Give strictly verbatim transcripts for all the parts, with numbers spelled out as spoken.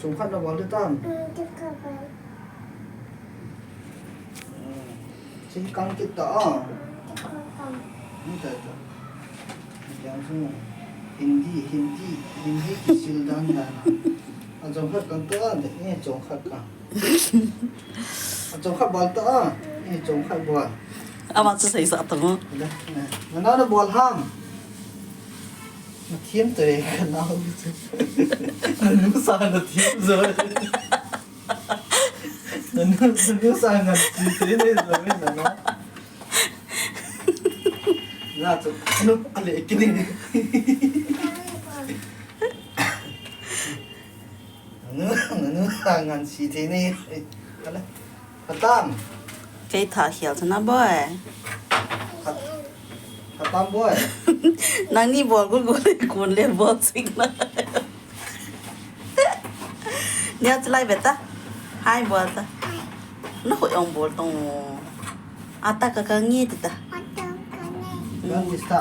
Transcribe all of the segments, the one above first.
Chomkhat nabol ding tam? Hmm, chomkhat bol. Hmm. Chomkhat kit ta a. Hmm, chomkhat bol. Hmm, ta ta. Yang sung. Hindi, Hindi, Hindi kisil dan dan. A chomkhat kang ta a, de, eh, chomkhat kang. A chomkhat bol ta a. Eh, chomkhat bol. Ama chu seisa ta mo. De, eh. Nana nabol ham. Nathem te, kanao chu. Nanu sa nathem jo. Nanu, nanu sa ngan si te ne jo ne nanu. Na chu, nu, ale kini. Nanu, nanu sa ngan si te ne. Ale. Khatam. Kei tha khial chana boy. Khat-, khatam boy. Nangni bol gul gul le kun le bol sing na. Nia chalai beta. Hai bol ta. Na khoi ong bol tong. Ata ka ka ngi ti ta. Kan ista.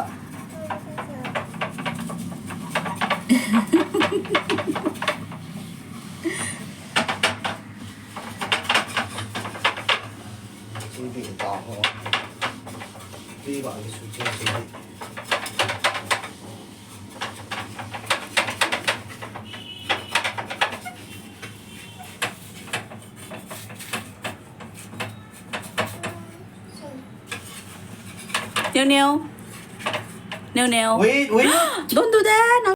Chibi ta ho. Chibi ba ni su chibi. Neo, Neo. Neo, Neo. Wait, wait. Don't do that.